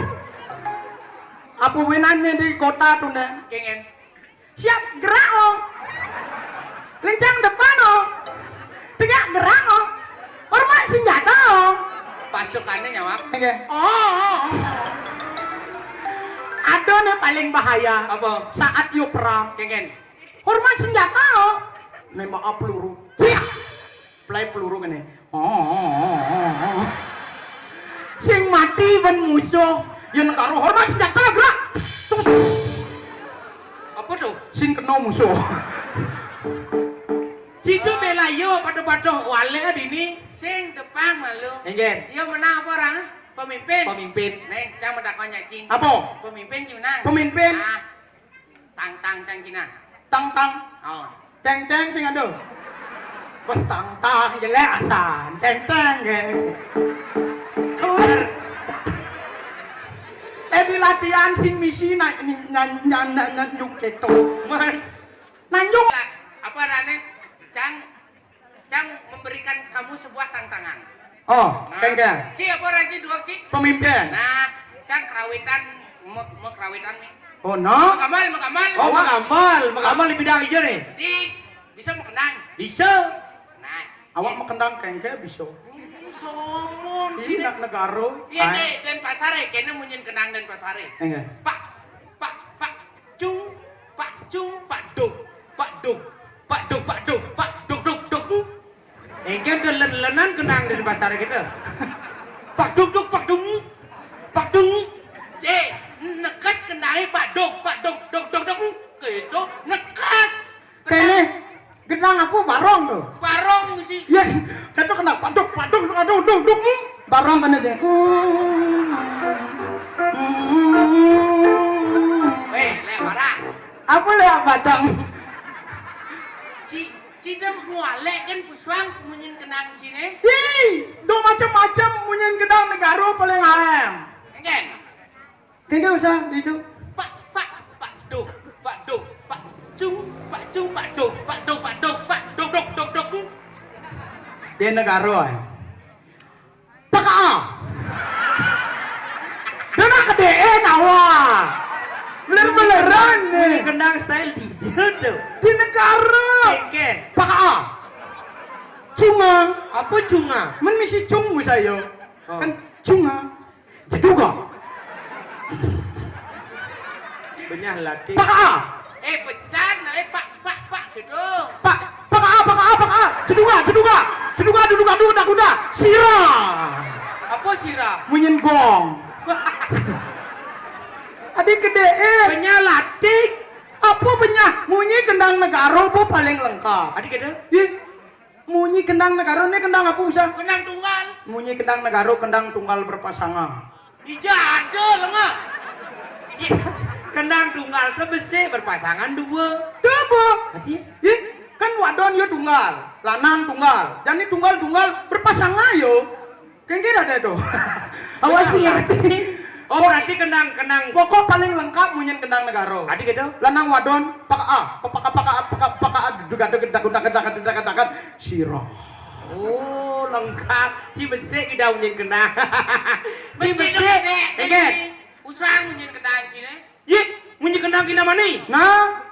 Apa wenane di kota tuh, Nek? Pengen. Siap gerak, oh. Lencang depan, oh. Tegak gerak, oh. Hormat senjata, oh. Pasukannya Nyawab. Nggih. Oh, oh, oh. Ada nih paling bahaya. Apa? Saat yo perang. Kengen. Hormat senjata lo. Nembak peluru. Ciak. Play peluru kene. Oh, oh, oh, oh, oh. Sing mati ben musuh. Ya negara hormat senjata gerak. Tus. Apa tuh? Sing kena musuh. Cido bela yo pada-pada wale dini. Sing depan malu. Enggak. Yo menang apa orang? Pemimpin. Pemimpin. Neng, cang mendakonnya cing. Apa? Pemimpin cing menang. Pemimpin. Ah. Tang tang cang Cina. Tang tang. Oh. Teng teng sing ada. Bos tang tang jelek asan. Teng teng ge. Kelar. Eh di latihan sing misi na ni na na na na nyung keto. Man. Nanyung. Apa rane? Cang Cang memberikan kamu sebuah tantangan. Oh, nah, kengkeng. Ci apa orang ci dua ci? Pemimpin. Nah, Cang kerawitan, mau, mau kerawitan nih. Oh no. Makamal, makamal. Oh, makamal, makamal di bidang hijau nih. Di bisa mau kenang. Bisa. Nah, awak mau kenang kengkeng bisa. Somon. Ini nak negara. Iya deh, dan pasare, kena munyin kenang dan pasare. Enggak. Pak, pak, pak, cung, pak cung, pak duk, pak duk, pak duk, pak duk, pak duk duk duk. Engke udah len-lenan kenang di pasar gitu. Pak duk duk, pak dung, pak dung. Eh, nekes kenangi pak duk, pak duk duk duk duk. Gitu, nekes. Kene genang apa barong tuh? Barong sih. Ya, kata kena paduk paduk paduk duk duk duk. Barong kena je. Weh, lek barang. Apa lek badang? Ci, ci dem ngualek kan pusuang munyin kenang cine. Ih, do macam-macam munyin kenang negara paling aem. Engen. Kagak usah itu. Pak, pak, pak, duh, pak, duh, pak, cung, pak, cung, pak, duh, pak, duh, pak, duh, pak, duh, duh, duh, duh. Di negara, eh. Pak A. Dana kedeen awak. Beler-beleran nih. Ini kenang style di jodoh. Di negara. Keke. Pak A. Cunga. Apa cunga? Men misi cung saya. Oh. Kan cunga. Jeduga. Benyah latih. Pak A. Eh, becan, eh, pak, pak, pak, gitu. Pak, pak A, pak A, pak A. Jeduga, jeduga. Jeduga, jeduga, jeduga, jeduga. Sira. Apa sira? Munyin gong. Adi gede, eh. Benyah latih. Apa benyah? Munyi kendang negara apa paling lengkap? Adi gede? Ih. Munyi kendang negara ni kendang apa usah? Kendang tunggal. Munyi kendang negara, kendang tunggal berpasangan. Ija ada lenga. Kendang tunggal tu besi berpasangan dua. Dua apa? Ih, kan wadon ya tunggal, lanang tunggal. Jadi tunggal-tunggal berpasangan yo. Kengkir ada tu. Awak sih ngerti. Oh, berarti kendang, kendang. Pokok paling lengkap munyin kendang negara. Adi gitu? Lanang wadon, pak A, pak A, pak A, pak A, pak A, duga, duga, duga, duga, duga, duga, duga, siro. Oh, lengkap. Ci besik kita munyin kendang. Ci besik. Enggak. Usah munyin kendang cine. Yik, munyin kendang kita mana? Nah.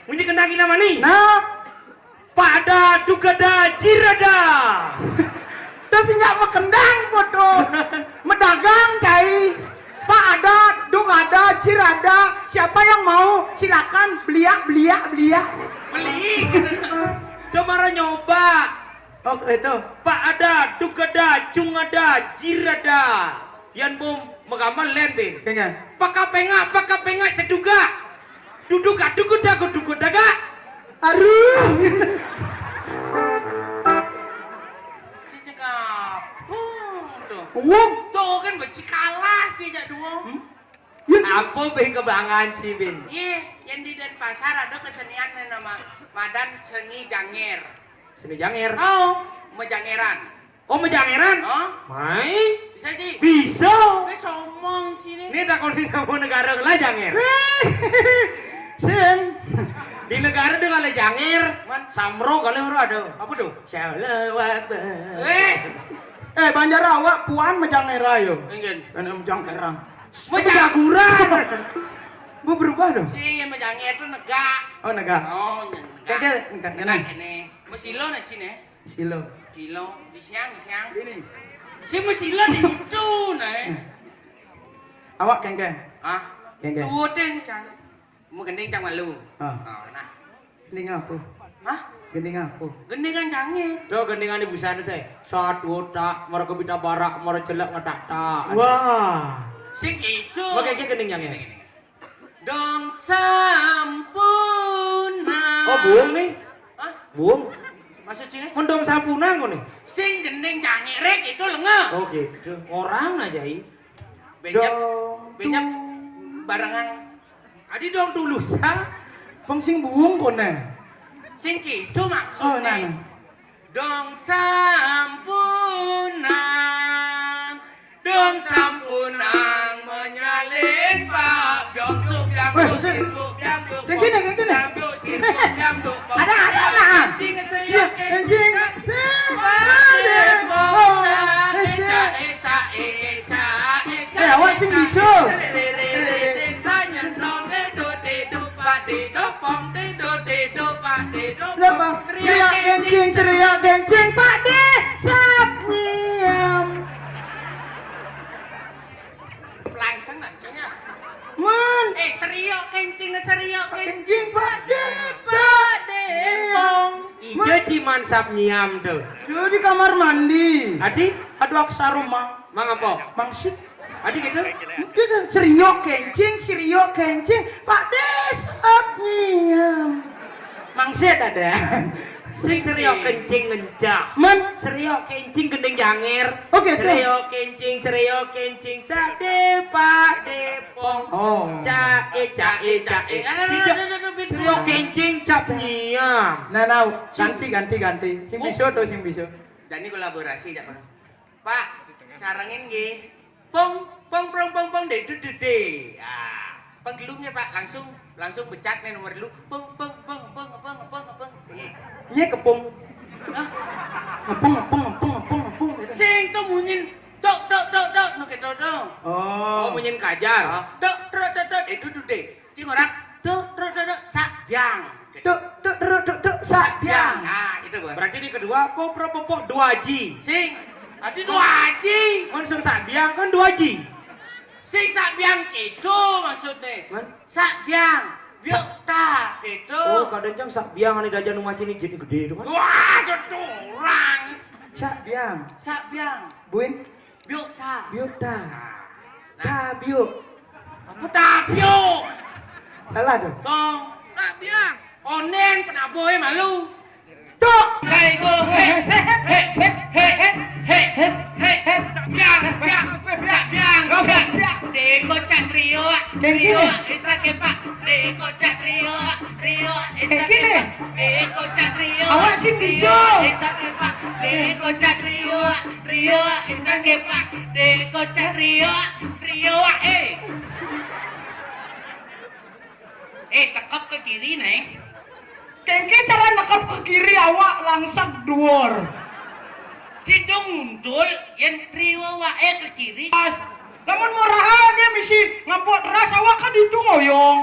Munyi kendang ina mani? Nah, pada dugada jirada. Terus nyak mekendang foto. Medagang cai. Pak ada, dugada, jirada. Siapa yang mau? Silakan beliak, beliak, beliak. Beli. Dia marah nyoba. Oh, itu. Pak ada, dugada, cungada, jirada. Yan bom megamal len din. Kengke. Paka penga, paka penga ceduga. Duduga, dugudagu, dugudaga. Aduh. Cicak apa tuh? Wong. Tuh kan becikalah cicak dua. Hmm? Ya. Apa be kebangan ci bin? Iya, yang di Denpasar ada kesenian yang nama madan seni janger. Seni janger. Oh, mejangeran. Oh, mejangeran? Oh? Mai? Bisa, Ci? Bisa. Wis omong sini. Ini takon di kamu negara lah janger. Sing. Di negara dia kalau janger, man, samro kalau ora ada. Apa tuh? Salawat. Eh. Eh, Banjar awak puan mejanger ayo. Enggak. Kena mejangeran. Mejaguran. Bu berubah dong. Si yang mejanger tuh negak. Oh, negak. Oh, negak. Kagak, negak, negak. Negak ini. Mesilo nak sini. Silo. Sila, di siang, di siang. Ini. Sing mesti lah di itu, nah. Awak kengkeng. Hah? Kengkeng. Dua teng, Cang. Mau gending, Cang, malu. Ah. Oh, nah. Gending apa? Hah? Gending apa? Gendingan Cangé. Tuh, gendingan ibu sana, saya. Satu otak, mereka pita barak, mereka jelek ngetak-tak. Wah. Sing itu. Pakai aja gending Cangé. Gini, gini. Dong sampunang. Oh, buung nih. Hah? Buung. Maksud sini? Mun dong sampunang ngono. Sing gending Cangé rék itu lenga. Oh, gitu. Orang aja, i. Benyap, dong benyap tung. Barengan. Adi dong tulus, ha? Peng sing buung koné. Sing gitu maksudnya. Oh, nah, nah. Dong sampunang, dong sampunang menyalin Pak Biong Suk Biang Weh, Buk sing. Sing Buk Biang Buk Sing kene, sing kene. Biang Buk Sing Buk Biang Buk Buk. Ada, ada, ada. Kencing seriak, iya, kencing. Kencing. Pak Depong, oh, cak, eh, cak, eh, cak, eh, cak, eh, cak, eh, cak, eh, cak. Eh, awak sing bisa. Re, re, re, re, re, saya nong, eh, do, de, do, Pak Dedo pong, dedo, dedo, Pak Dedo pong. Lah, Pak. Seriak kencing, seriak kencing, Pak De, sap nyiam. Pelancong maksudnya. Man. Eh, seriak kencing, seriak kencing, Pak De, Pak De pong. Ijo ciman sap nyiam tuh. Dia di kamar mandi. Adi? Aduh, aksara, Mang. Mang apa? Mangsit. Adi gitu? Gitu. Seriok kencing, seriok kencing. Pak Des, ap nyiam. Mangsit ada. Sing seriok kencing ngencah. Men? Seriok kencing gending janger. Oke, tuh. Seriok kencing, seriok kencing. Sade Pak Depong. Oh. Cae, cae, cae. Aduh, aduh, aduh, aduh, aduh, aduh. Seriok kencing cap nyiam. Nah, nah, ganti, ganti, ganti. Sing bisa tuh, sing bisa. Dan ini kolaborasi, Cak. Pak, sarengin nggih. Pong, pong, prong, pong, pong, de, du, du, de. Ah, penggelungnya, Pak, langsung, langsung pecat nih nomor dulu. Pong, pong, pong, pong, pong, pong, pong. Iya. Nye kepung. Hah? Ngepung, ngepung, ngepung, ngepung, ngepung, gitu. Sing tuh munyin. Tok, tok, tok, tok, nu gitu tuh. Oh. Oh, munyin kajar. Ah, tok, tok, tok, tok, de, du, du, de. Sing orang, tuk, truk, truk, truk, sak biang. Tuk, tuk, truk, truk, truk, sak biang. Nah, itu, Bos. Berarti ini kedua, popro, popok, dua ji. Sing, tadi dua ji. Kan suruh sak biang, kan dua ji. Sing sak biang gitu maksudnya. Kan? Sak biang, biuk ta gitu. Oh, kadang cang sak biang, ane dajan rumah cini jadi gede itu kan. Wah, itu orang. Sak biang. Sak biang. Buin. Biuk ta. Biuk ta. Nah. Ta biuk. Apa ta biuk? Salah dong. Tong. Sak biang. Onen penaboh, eh, malu. Tok. Saigo, he, he, he, he, he, he, he, he, he, biang, biang, biang, biang, biang. Deko cak trio, trio, isa kepak. Deko cak trio, trio, isa kepak. Deko cak trio. Awak sing bisa. Trio, isa kepak. Deko cak trio. Trio, isa kepak, deko cak trio, trio, eh. Eh, tekep ke kiri, Neng. Kengke cara nekep ke kiri, awak langsak duor. Sidung muntul, yen trio wae ke kiri. Pas, lamun muraha dia misi ngampok teras, awak kan itu ngoyong.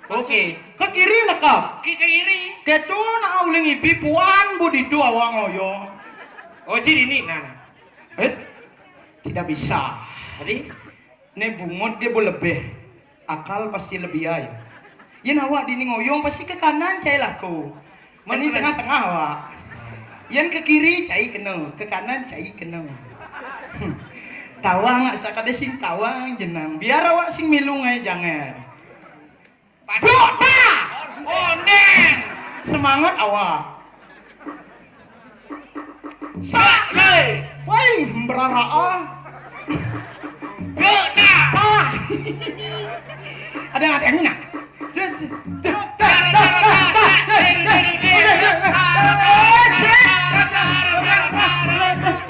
Oke, ke kiri nekep. Ke kiri. Ketu nak uling ibi puan bu ditu awak ngoyong. Oh, jadi ini, nah, nah. Eh, tidak bisa. Tadi? Ini bungut dia bu lebih. Akal pasti lebih ai. Yen awak dini ngoyong pasti ke kanan cai laku. Meni tengah-tengah awak. Yen ke kiri cai kena, ke kanan cai kena. Tawang sakade sing tawang jenang. Biar awak sing milung ai jangan. Padok ta! Onen! Semangat awak. Sak le! Woi, berara ah. Dok ta! Salah. Ada, ada yang nak.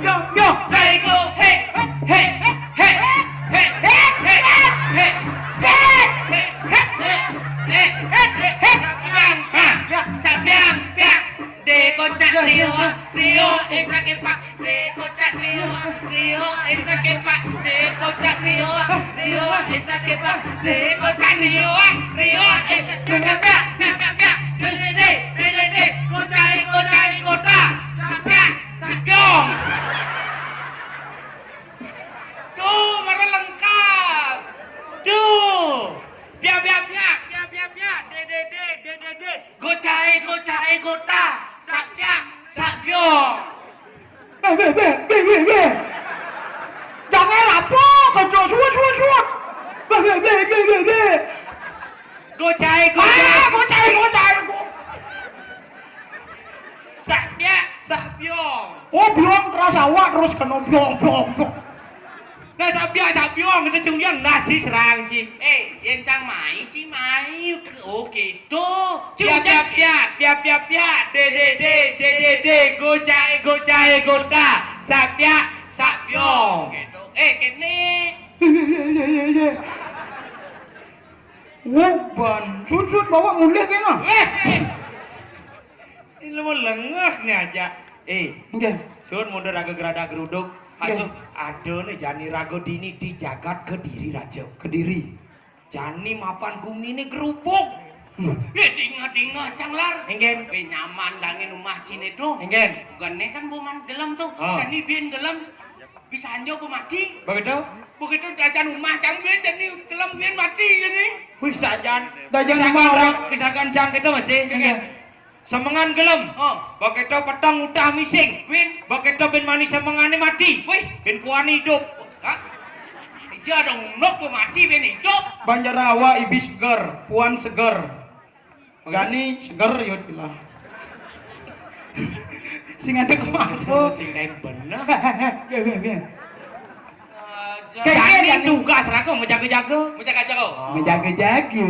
Yo, yo. Saigo, he, he, he, he, he, he, he, he, he, he, he, he, he, he, Deko cak trio, trio, esa kepak. Deko cak trio, trio, esa kepak. Deko cak trio, trio, esa kepak. Deko cak trio, trio, esa kepak. Dede, dede, kocai, kocai, kota. Sapiak, sapiak. Gocahe, gocahe, gota. Sapyak, sapyong. Bé, bé, bé, bé, bé, bé. Jangan apa, kerja suwut, suwut, suwut. Bé, bé, bé, bé, bé, bé. Gocahe, gocahe. Ah, gocahe, gocahe. Sapyak, sapyong. Oh, biong keras awak terus kena biong, biong, biong. Nah, sapyak, sapyong, kita cung dia nasi serang, Ci. Eh, yen cang mai, Ci mai. Oke, to. Piak, piak, piak, piak, piak, piak, de, de, de, de, de, de, gocahe, gocahe, gota, sapyak, sapyong. Gitu. Eh, kene. Iya, iya, iya, iya, iya. Wah, ban. Sut, sut, bawa mulih kena. Eh, eh. Ini lu mau lengah nih aja. Eh, Nggih. Sur mundur raga gerada geruduk. Nggih. Aduh, aduh nih jani raga dini di jagat Kediri Raja. Kediri. Jani mapan gumine gerupuk. Hmm. Eh, dingeh-dingeh, Cang Lar. Nggih. Eh, nyaman dangin umah cine tuh. Nggih. Gene kan boman gelem tuh. Ah. Jani biyen gelem bisa anjo pemati. Begitu? Begitu dajan umah cang biyen jani gelem biyen mati jani. Wih, sajan. Dajan umah orang. Kisakan cang kita masih. Nggih. Semengan gelem. Oh. Begitu peteng udah mising. Bin. Begitu bin mani semengane mati. Wih. Bin puan hidup. Hah? Iya ada unuk be mati bin hidup. Banjara awak ibis seger, puan seger. Gani seger yo ilah. Sing ada kemana? Sing kain bener. Nggih, nggih, nggih. Kayak Jani gini, Jani. Tugas raga menjaga-jaga. Menjaga-jaga. Oh. Menjaga-jaga.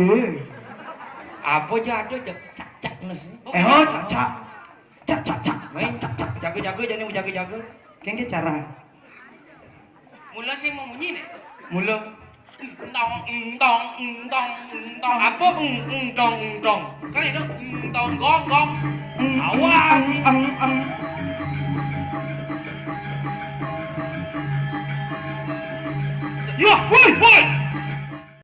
Apa aja ada cak cak nes. Eh, oh, cak cak. Cak cak cak. Main cak cak. Jaga-jaga, Jani menjaga-jaga. Kengke cara. Mula sing memunyi nih. Mula. Entong, entong, entong, entong. Apa eng, entong, entong? Kan itu entong gong, gong. Eng, awas. Eng, eng, eng. Ya, woi, woi.